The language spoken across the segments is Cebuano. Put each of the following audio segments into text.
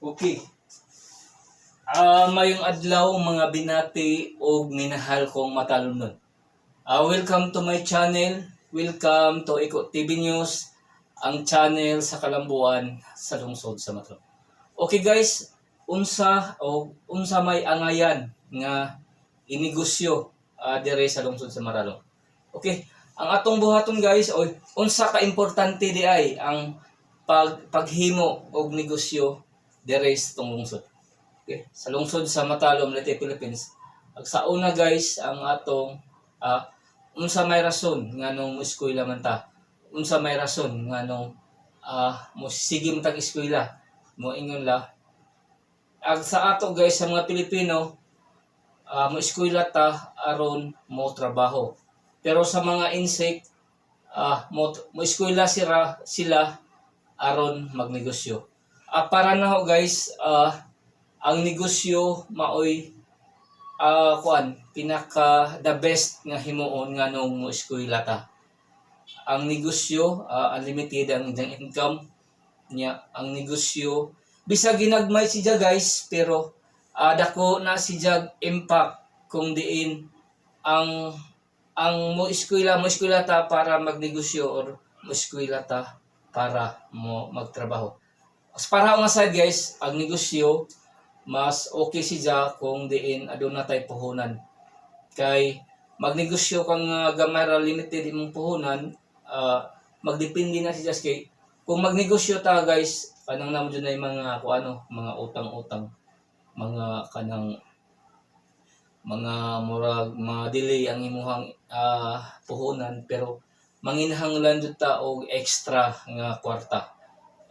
Okay. Mayong adlaw, mga binati og minahal kong matalomnon. Welcome to my channel. Welcome to Iko TV News, ang channel sa kalambuan sa lungsod sa Matalom. Okay guys, unsa o unsa may angayan nga inegosyo dire sa lungsod sa Matalom? Okay, ang atong buhaton, guys, oy, unsa ka importante di ay ang paghimo og negosyo dire sa atong lungsod? Okay, sa lungsod sa Matalom, Leyte, Philippines. Ag sa una guys, ang atong unsa may rason nganong mo eskwela man ta? Unsa may rason nganong mo sige man tag eskwela? Mo ingon la. Ag sa ato guys, sa mga Pilipino, mo eskwela ta aron mo trabaho. Pero sa mga insect, mo eskwela sila aron magnegosyo. Para na ho guys, ang negosyo maoy kuan, pinaka the best nga himuon nganong mo eskwela ta. Ang negosyo, unlimited ang iyang income niya. Ang negosyo, bisag ginagmay siya guys, pero dako na siya impact kung diin ang mo eskwela ta para magnegosyo or mo eskwela ta para mo magtrabaho. As para nga side guys, ang negosyo mas okay siya kung diin aduna tay puhunan. Kay magnegosyo kang gamay ra, limited imong puhunan, magdepende na siya kay kung magnegosyo ta guys, kanang namo dyan ay mga kung ano, mga utang-utang, mga kanang mga murag mga delay ang imuhang puhunan, pero manginahanglan jud ta og extra nga kwarta,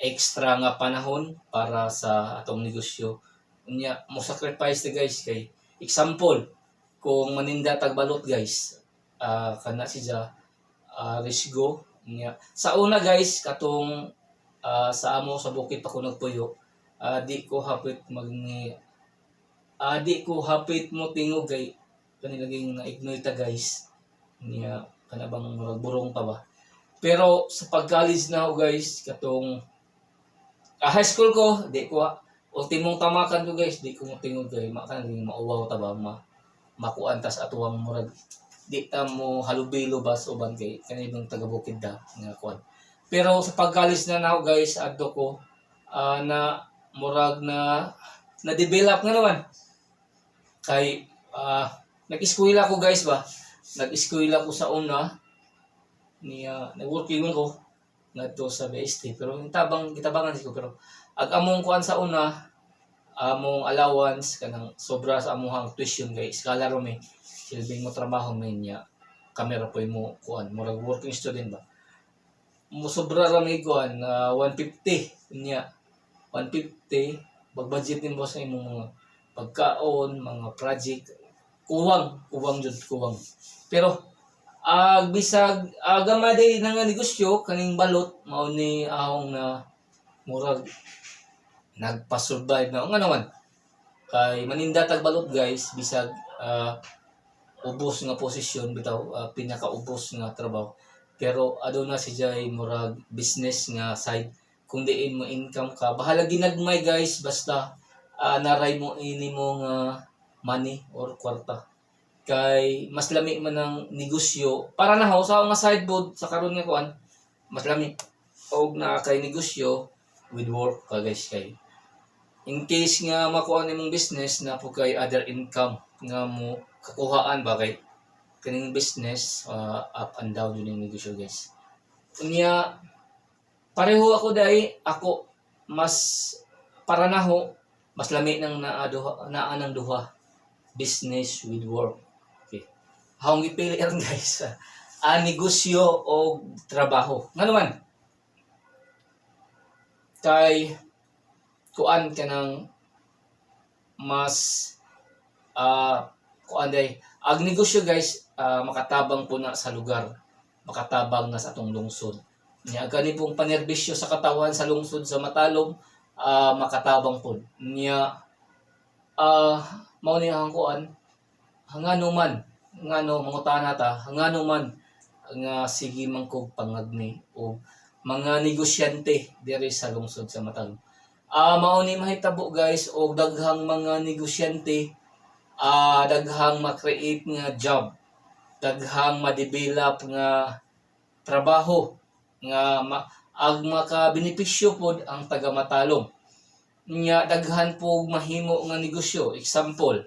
extra nga panahon para sa atong negosyo. Unya mo sacrifice ta guys, kay example, kung maninda tag balot guys, kana siya risgo niya. Sa una guys, katong sa amo sa bukid pa ko nagpuyo, di ko hapit mo tingog kay kani laging na-ignore ta guys niya, kana bang murag burong pa ba. Pero sa pag-college na ako guys, katong high school ko, di ko ultimong tamakan ko guys, di ko mo tingog kay makan mauwaw ta ba, makuan tas atuang murag di ta mo halubilo ba sa uban kay kanibang taga bukid da nga kuan. Pero sa pag-college na nako guys, adto ko na murag na na develop nga naman kay nag-eskwela ko guys ba, nag-eskwela ko sa una niya, nag-working man ko ngadto sa BST, pero yung tabang gitabangan ko. Pero ag among kuan sa una, among allowance, kanang sobra sa amuhang tuition kay scholar mi, silbing mo trabaho may niya, kamera po mo kuan, murag working student ba, mo sobra ra may kuan 150 niya. 150, pag-budget nimo sa imong mga pagkaon, mga project, kuwang kuwang jud, kuwang. Pero ag bisag gamay day na nga negosyo kaning balot, mao ni ahong na murag nagpa-survive na nga naman kay maninda tag balot guys, bisag ubos nga posisyon bitaw, pinakaubos nga trabaho, pero aduna si jay murag business nga side kung diin mo income ka. Bahala ginagmay guys, basta naray mo ini mo nga money or kwarta, kay mas lami man ang negosyo para na ho sa nga sideboard sa karon nga kuan. Mas lami og naa kay negosyo with work ka guys, kay in case nga makuha nimong business na po kay other income nga mo kakuhaan ba, kay kaning business, up and down yun yung negosyo guys. Unya pareho ako dai, ako mas para naho mas lami nang naa duha, naa ng duha, business with work. Okay, akong gipili ron guys, negosyo o trabaho. Ngano man, kay kuan ka ng mas kuan day ang negosyo guys, makatabang po na sa lugar, makatabang na sa atong lungsod niya, gani pong panerbisyo sa katawan sa lungsod sa Matalom, makatabang po niya. Mao ni ang kuan, ngano man, ngano mangutana ta, ngano man nga sige man kog pangagni o mga negosyante diri sa lungsod sa Matalom. Mao ni mahitabo, guys, og daghang mga negosyante, daghang ma-create nga job, daghang ma-develop nga trabaho nga ag makabenepisyo pod ang taga Matalom. Nya daghan po mahimo nga negosyo. Example,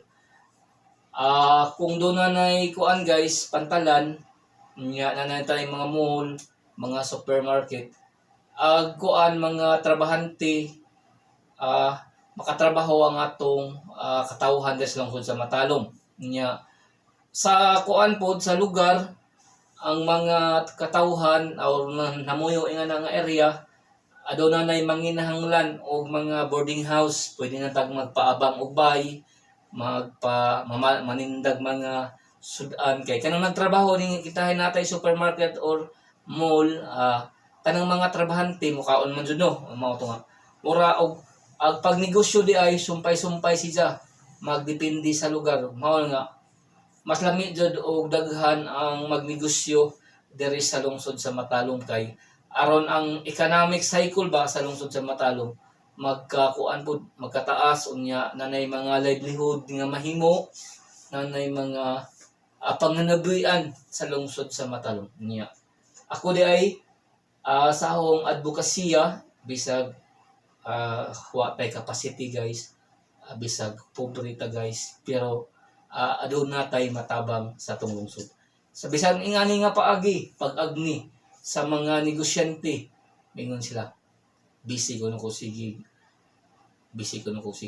kung doon na nay kuan, guys, pantalan, nya na tay mga mall, mga supermarket, ag kuan mga trabahante, makatrabaho ang atong katawhan des lungsod sa Matalom. Nya sa kuan pod sa lugar, ang mga katawhan or namuyo nga nga area, aduna nay manginahanglan og mga boarding house, pwede na tag magpaabang og bay, magpa manindag mga sudan kay kanang nagtrabaho ni kitahay natay supermarket or mall, kanang mga trabahante mukaon man jud, no? Mao to nga mura og ang pagnegosyo di ay sumpay-sumpay siya, magdepende sa lugar. Mao nga mas lami jud og daghan ang magnegosyo diri sa lungsod sa Matalom kay aron ang economic cycle ba sa lungsod sa Matalom magkakuan pud, magkataas. Unya nanay mga livelihood nga mahimo, nanay mga panganabuhian sa lungsod sa Matalom. Niya ako di ay sa akong advokasya, bisag wa tay capacity, guys, bisag pobre ta, guys, pero aduna tay matabang sa atong lungsod sa bisan ingani nga paagi, pag-agni sa mga negosyante. Mingon sila, busy ko sige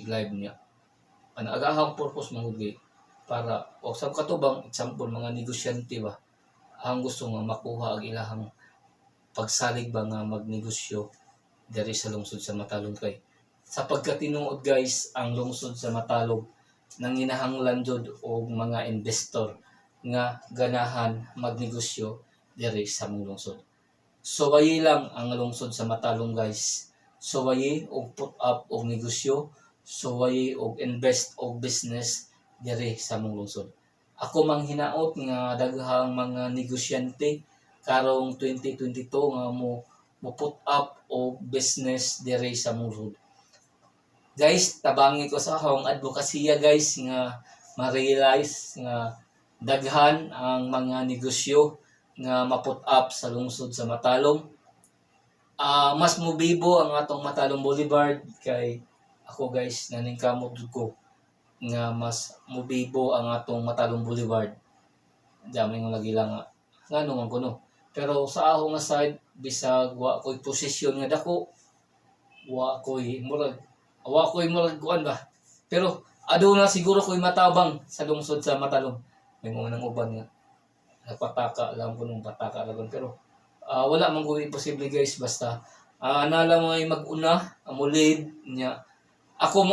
live niya. Ang agahang purpose man gud para o sa katubang example, mga negosyante ba ang gusto nga makuha ang ilahang pagsalig ba nga magnegosyo diri sa lungsod sa Matalom, kay sa pagkatinuod, guys, ang lungsod sa Matalom nanginahanglan jud og mga investor nga ganahan magnegosyo diri sa among lungsod. Suwayi lang ang lungsod sa Matalom, guys. Suwayi og put up og negosyo, suwayi og invest og business diri sa among lungsod. Ako manghinaot nga daghang mga negosyante karong 2022 nga mo put up og business diri sa among lungsod. Guys, tabangi ko sa akong advokasya, guys, nga ma-realize nga daghan ang mga negosyo nga ma-put up sa lungsod sa Matalom. Mas mobibo ang atong Matalom Boulevard kay ako, guys, naningkamot jud ko nga mas mobibo ang atong Matalom Boulevard. Dami nga lagi lang nga ngano man kuno. Pero sa ako nga side, bisag wa ko'y posisyon nga dako, wa ko'y murag kuan ba. Pero aduna siguro ko'y matabang sa lungsod sa Matalom. May mga nang uban nga nagpataka lang ko nung pataka lang, pero wala man ko imposible, guys, basta nala mo ay mag-una mo lead niya. Ako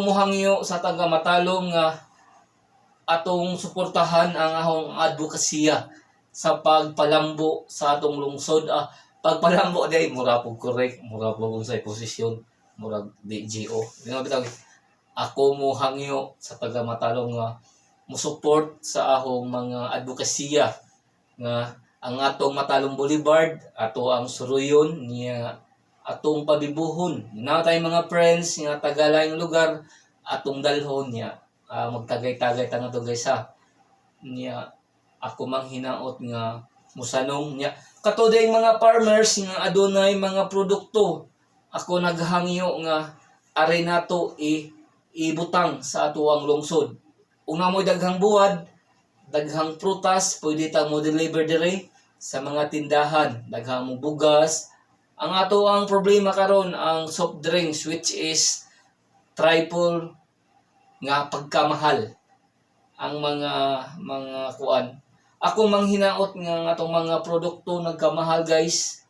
mo hangyo sa taga Matalom nga atong suportahan ang akong advokasya sa pagpalambo sa atong lungsod. Pagpalambo day mura pug correct, mura pug unsay posisyon, murag DGO. Di nga bitaw, ako mo hangyo sa taga Matalom nga mo support sa akong mga advokasya nga ang atong Matalom Boulevard ato ang suruyon niya, atong pabibuhon na tay mga friends nga taga laing lugar, atong dalhon niya, magtagay-tagay ta nga, guys, ha. Niya ako manghinaot nga musanong niya kato day mga farmers nga adunay mga produkto. Ako naghangyo nga ari nato i ibutang sa atuang lungsod. Una mo daghang buwad, daghang prutas, pwede ta mo deliver dire sa mga tindahan, daghang mo bugas. Ang ato ang problema karon ang soft drinks, which is triple nga pagkamahal ang mga kuan. Ako manghinaot nga ang atong mga produkto nagkamahal, guys.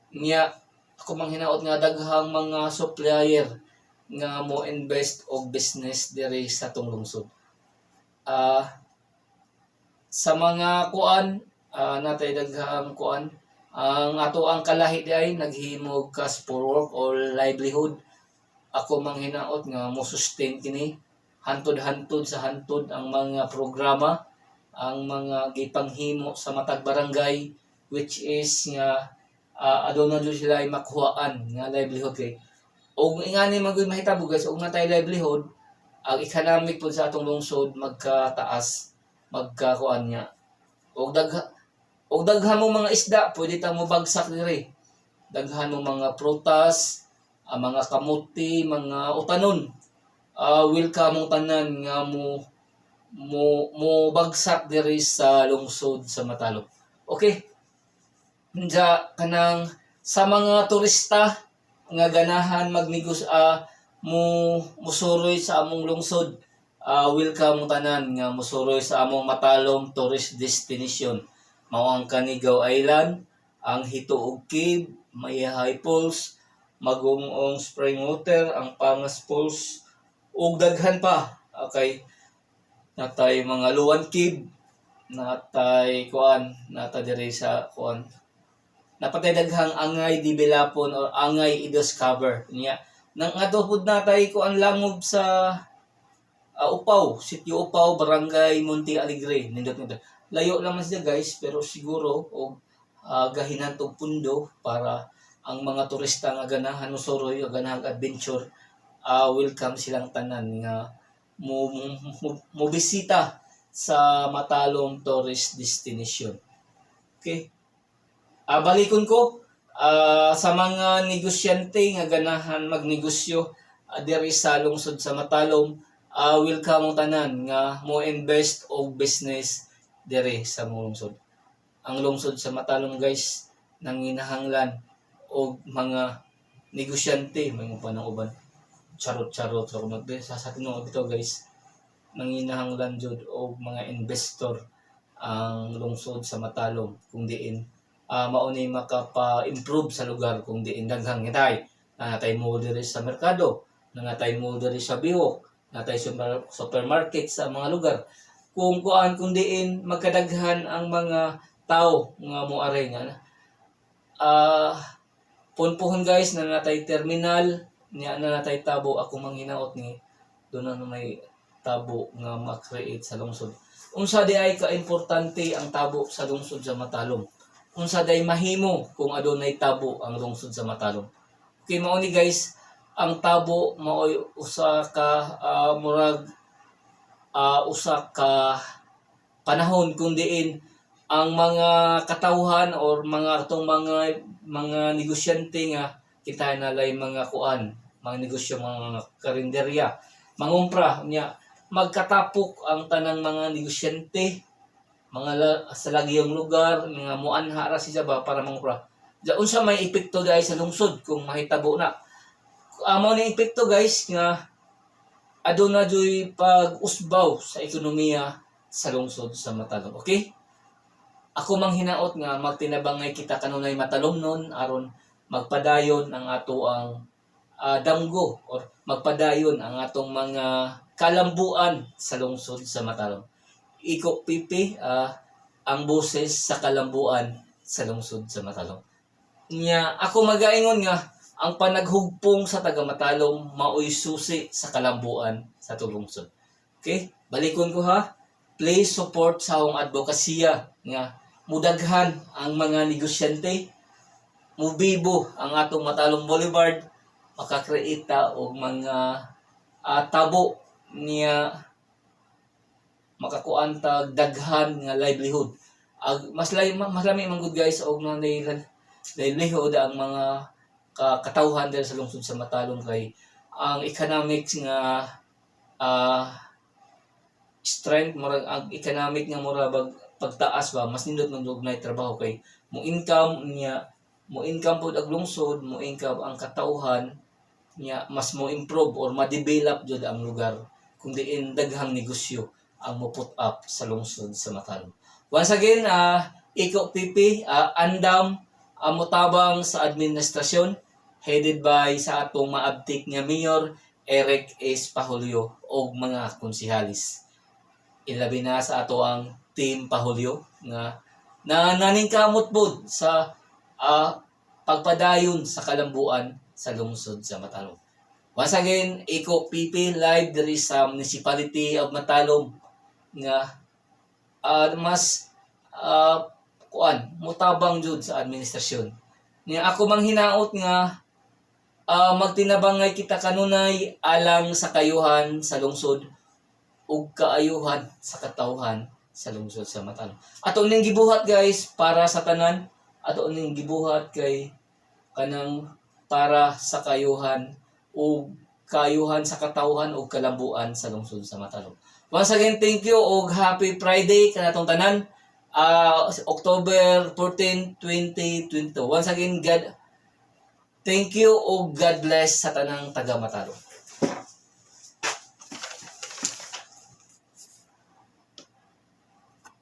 Niya ako manghinaot nga daghang mga supplier nga mo invest og business diri sa atong lungsod. Sa mga kuan, natay daghang kuan, ang ato ang kalahi di ay naghimog cash for work or livelihood. Ako manghinaot nga mo sustain kini hantod-hantod sa hantod ang mga programa, ang mga gipanghimo sa matag barangay, which is nga aduna jud sila ay makuhaan nga livelihood kay Og ingani man gud mahitabo, guys, og natay livelihood, ang economic pud sa atong lungsod magkataas, magkakuan niya. Og daghan mo mga isda, pwede ta mo bagsak diri. Daghan mo mga prutas, ang mga kamuti, mga utanon. Welcome mong tanan nga mo bagsak diri sa lungsod sa Matalom. Okay. Diya kanang sa mga turista nga ganahan magnegosyo, mo musuroy sa among lungsod, welcome mong tanan nga musuroy sa among Matalom tourist destination. Mao ang Canigao Island, ang Hituog Cave, Mayahay Falls, Magungong Spring Water, ang Pangas Falls, ug daghan pa. Okay. Natay mga Luan Cave, natay kuan, nata diri sa kuan. Napatay daghang angay developon or angay i-discover niya. Nang adto pud natay kuan, langob sa Upaw, Sitio Upaw, Barangay Monte Alegre. Nindot nito. Layo naman siya, guys, pero siguro og gahinan tog pundo para ang mga turista nga ganahan mo suroy o ganahan adventure, welcome silang tanan nga mo bisita sa Matalom Tourist Destination. Okay. Balikon ko sa mga negosyante nga ganahan magnegosyo diri sa lungsod sa Matalom, welcome ang tanan nga mo invest og business diri sa among lungsod. Ang lungsod sa Matalom, guys, nanginahanglan og mga negosyante, may pa ng uban. Charot charot sa mag sa tinuod dito, guys, nanginahanglan jud og mga investor ang lungsod sa Matalom kung diin mao ni makapa-improve sa lugar, kung diin daghang ngitay natay mo diri sa merkado, nangatay mo diri sa Biwok, natay supermarket sa mga lugar kung kuan, kung diin magkadaghan ang mga tao nga moaray nga punpuhon, guys, na natay terminal niya, na natay tabo. Ako manghinaot ni doon na may tabo nga ma-create sa lungsod. Unsa di ay kaimportante ang tabo sa lungsod sa Matalom? Unsa day mahimo kung adunay tabo ang lungsod sa Matalom? Okay, mao ni, guys, ang tabo maoy usa ka murag usa ka panahon kung diin ang mga katawhan or mga atong mga negosyante nga kita nalay mga kuan, mga negosyo, mga karinderya, mangumpra niya, magkatapok ang tanang mga negosyante mga sa lagiyong lugar nga muanha ra siya ba para mangumpra. Ja, unsa may epekto dahil sa lungsod kung mahitabo na? Mao ni epekto, guys, nga aduna juy pag-usbaw sa ekonomiya sa lungsod sa Matalom. Okay? Ako mang hinaot nga magtinabangay kita kanunay Matalomnon aron magpadayon ang ato ang damgo or magpadayon ang atong mga kalambuan sa lungsod sa Matalom. Iko Pipi, ang boses sa kalambuan sa lungsod sa Matalom. Nya ako magaingon nga ang panaghugpong sa taga Matalom maoy susi sa kalambuan sa atong lungsod. Okay? Balikon ko ha. Please support sa akong advokasya nga mudaghan ang mga negosyante, mubibo ang atong Matalom Boulevard, makakreate ta og mga tabo niya, makakuan tag daghan nga livelihood. Ag mas lami man gud, guys, og mga livelihood ang mga katawhan diri sa lungsod sa Matalom kay ang economics nga strength, murag ang economic nga mura bag pagtaas ba, mas nindot man og nay trabaho kay mo income niya, mo income pod ang lungsod, mo income ang katawhan niya, mas mo improve or ma-develop jud ang lugar kung diin daghang negosyo ang mo put up sa lungsod sa Matalom. Once again, Iko PP, andam ang motabang sa administrasyon headed by sa atong maabtik nga Mayor Eric S. Pahulyo og mga konsehalis. Ilabi na sa ato ang Team Pahulyo nga na naningkamot pod sa pagpadayon sa kalambuan sa lungsod sa Matalom. Once again, Iko PP live diri sa Municipality of Matalom nga mas kuan mutabang jud sa administrasyon. Nya ako mang hinaot nga Magtinabangay kita kanunay alang sa kayuhan sa lungsod ug kaayuhan sa katawhan sa lungsod sa Matalom. Ato ning gibuhat, guys, para sa tanan, ato ning gibuhat kay kanang para sa kayuhan ug kaayuhan sa katawhan ug kalambuan sa lungsod sa Matalom. Once again, thank you ug happy Friday kanatong tanan. October 14, 2022. Once again, God thank you ug God bless sa tanang taga Matalom.